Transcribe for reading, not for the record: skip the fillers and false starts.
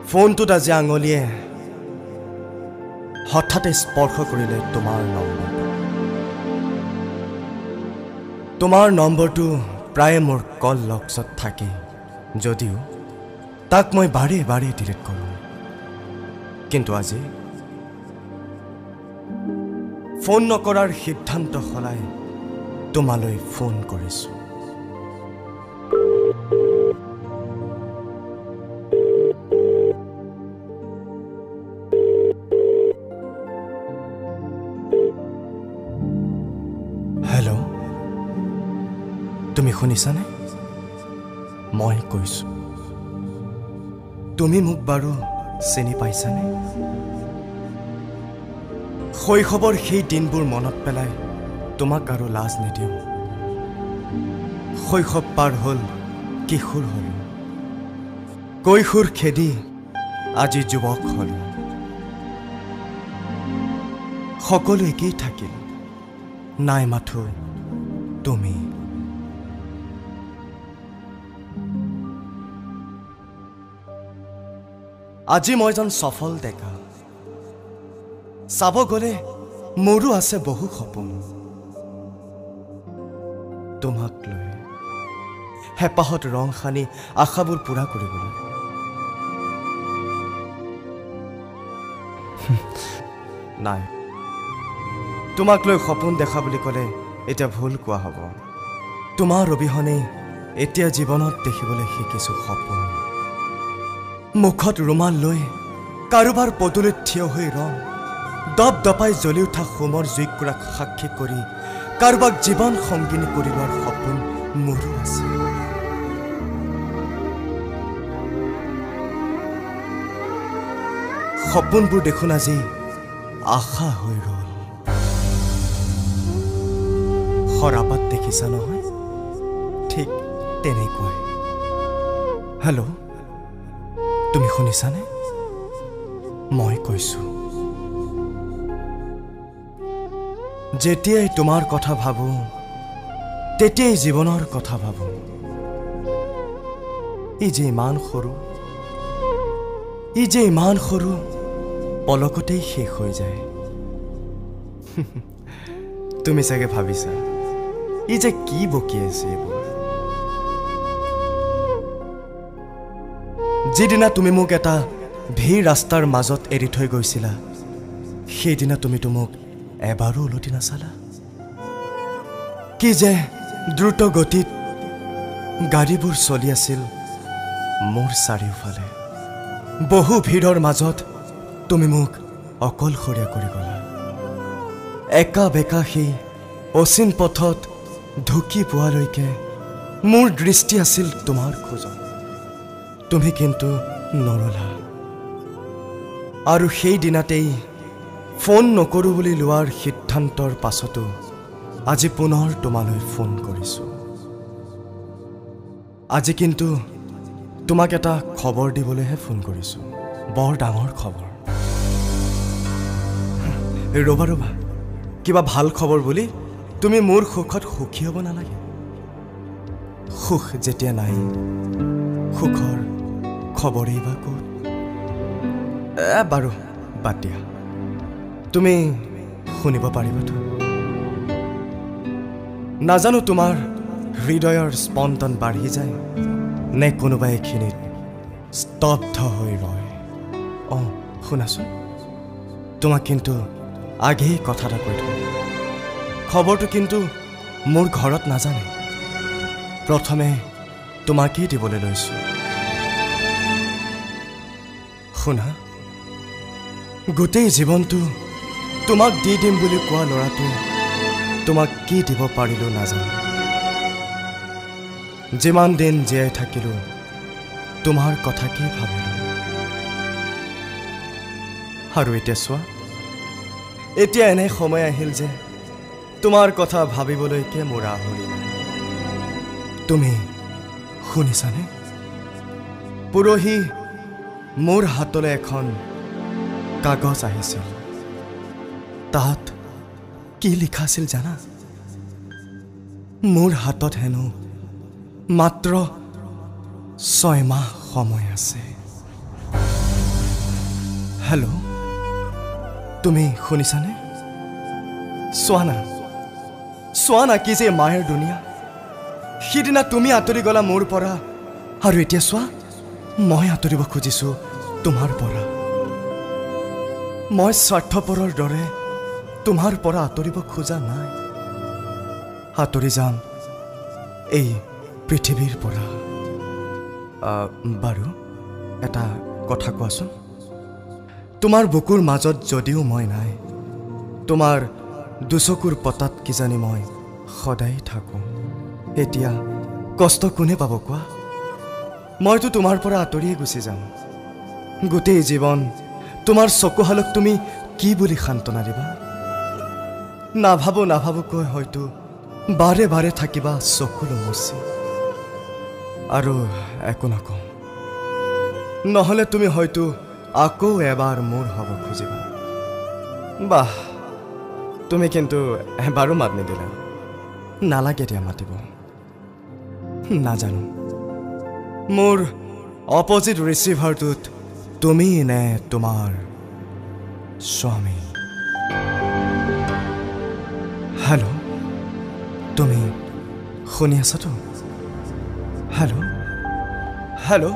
ফোনটোত আজি আঙুলিয়ে হঠাতে স্পৰ্শ কৰিলে তোমাৰ নম্বৰটো। তোমাৰ নম্বৰটো প্ৰায়ে মোৰ কল লগছত থাকে যদিও তাক মই বাৰে বাৰে ডিলিট কৰোঁ, কিন্তু আজি ফোন নকৰাৰ সিদ্ধান্ত সলাই তোমালৈ ফোন কৰিছোঁ। হেল্ল', তুমি শুনিছানে? মই কৈছোঁ, তুমি মোক বাৰু চিনি পাইছানে? শৈশৱৰ সেই দিনবোৰ মনত পেলাই তোমাক আৰু লাজ নিদিওঁ। শৈশৱ পাৰ হ'ল, কিশোৰ হ'লোঁ, কৈশোৰ খেদি আজি যুৱক হ'লোঁ। সকলো একেই থাকিল, নাই মাথো তুমি। আজি মই এজন সফল ডেকা, চাব গ'লে মোৰো আছে বহু সপোন। তোমাক লৈ হেঁপাহত ৰং সানি আশাবোৰ পূৰা কৰিবলৈ। নাই, তোমাক লৈ সপোন দেখা বুলি ক'লে এতিয়া ভুল কোৱা হ'ব। তোমাৰ অবিহনে এতিয়া জীৱনত দেখিবলৈ শিকিছোঁ সপোন। মুখত ৰুমাল লৈ কাৰোবাৰ পদূলিত থিয় হৈ ৰং দপ দপাই জ্বলি উঠা হোমৰ জুইকুৰাক সাক্ষী কৰি কাৰোবাক জীৱন সংগিনী কৰি লোৱাৰ সপোন মোৰো আছে। সপোনবোৰ দেখোন আজি আশা হৈ ৰ'ল। সৰাপাত দেখিছা নহয়, ঠিক তেনেকুৱাই। হেল্ল', তুমি শুনিছানে? মই কৈছোঁ, যেতিয়াই তোমাৰ কথা ভাবোঁ তেতিয়াই জীৱনৰ কথা ভাবোঁ। ই যে ইমান সৰু, ই যে ইমান সৰু, পলকতেই শেষ হৈ যায়। তুমি চাগে ভাবিছা ই যে কি বকি আছে এইবোৰ। যিদিনা তুমি মোক এটা ভিৰ ৰাস্তাৰ মাজত এৰি থৈ গৈছিলা, সেইদিনা তুমিতো মোক এবাৰো উলটি নাচালা। কি যে দ্ৰুত গতিত গাড়ীবোৰ চলি আছিল মোৰ চাৰিওফালে। বহু ভিৰৰ মাজত তুমি মোক অকলশৰীয়া কৰি গ'লা। একা বেকা সেই অচিন পথত ঢুকি পোৱালৈকে মোৰ দৃষ্টি আছিল তোমাৰ খোজত, তুমি কিন্তু নৰলা। আৰু সেইদিনাতেই ফোন নকৰোঁ বুলি লোৱাৰ সিদ্ধান্তৰ পাছতো আজি পুনৰ তোমালৈ ফোন কৰিছোঁ। আজি কিন্তু তোমাক এটা খবৰ দিবলৈহে ফোন কৰিছোঁ, বৰ ডাঙৰ খবৰ। ৰ'বা ৰ'বা, কিবা ভাল খবৰ বুলি তুমি মোৰ সুখত সুখী হ'ব নালাগে। সুখ যেতিয়া নাই, সুখৰ খবৰেই বা ক'ত? বাৰু বাদ দিয়া, তুমি শুনিব পাৰিবাতো। নাজানো তোমাৰ হৃদয়ৰ স্পন্দন বাঢ়ি যায় নে কোনোবা এইখিনিত স্তব্ধ হৈ ৰয়। অঁ শুনাচোন, তোমাক কিন্তু আগেই কথা এটা কৈ থওঁ। খবৰটো কিন্তু মোৰ ঘৰত নাজানে, প্ৰথমে তোমাকেই দিবলৈ লৈছোঁ। শুনা, গোটেই জীৱনটো তোমাক দি দিম বুলি কোৱা ল'ৰাটোৱে তোমাক কি দিব পাৰিলোঁ নাজানো। যিমান দিন জীয়াই থাকিলোঁ তোমাৰ কথাকেই ভাবিলোঁ। আৰু এতিয়া চোৱা, এতিয়া এনে সময় আহিল যে তোমাৰ কথা ভাবিবলৈকে মোৰ আহৰি নাই। তুমি শুনিছানে? পৰহি মোৰ হাতলৈ এখন কাগজ আহিছিল। তাত কি লিখা আছিল জানা? মোৰ হাতত হেনো মাত্ৰ 6 মাহ সময় আছে। হেল্ল', তুমি শুনিছানে? চোৱা না, চোৱা না কি যে মায়াৰ দুনিয়া। সিদিনা তুমি আঁতৰি গ'লা মোৰ পৰা, আৰু এতিয়া চোৱা মই আঁতৰিব খুজিছোঁ তোমাৰ পৰা। মই স্বাৰ্থপৰৰ দৰে তোমাৰ পৰা আঁতৰিব খোজা নাই, আঁতৰি যাম এই পৃথিৱীৰ পৰা। বাৰু এটা কথা কোৱাচোন, তোমাৰ বুকুৰ মাজত যদিও মই নাই, তোমাৰ দুচকুৰ পতাত কিজানি মই সদায় থাকোঁ। এতিয়া কষ্ট কোনে পাব কোৱা? মইতো তোমাৰ পৰা আঁতৰিয়ে গুচি যাম। গোটেই জীৱন তোমাৰ চকুহালক তুমি কি বুলি সান্তনা দিবা? নাভাবো নাভাবোকৈ হয়তো বাৰে বাৰে থাকিবা চকুলো মুচি, আৰু একো নকওঁ। নহ'লে তুমি হয়তো আকৌ এবাৰ মোৰ হ'ব খুজিবা। বাহ, তুমি কিন্তু এবাৰো মাত নিদিলা। নালাগে দিয়া মাতিব। নাজানো মোৰ অপজিট ৰিচিভাৰটোত তুমি নে তোমাৰ স্বামী। হেল্ল', তুমি শুনি আছাতো? Hello, hello.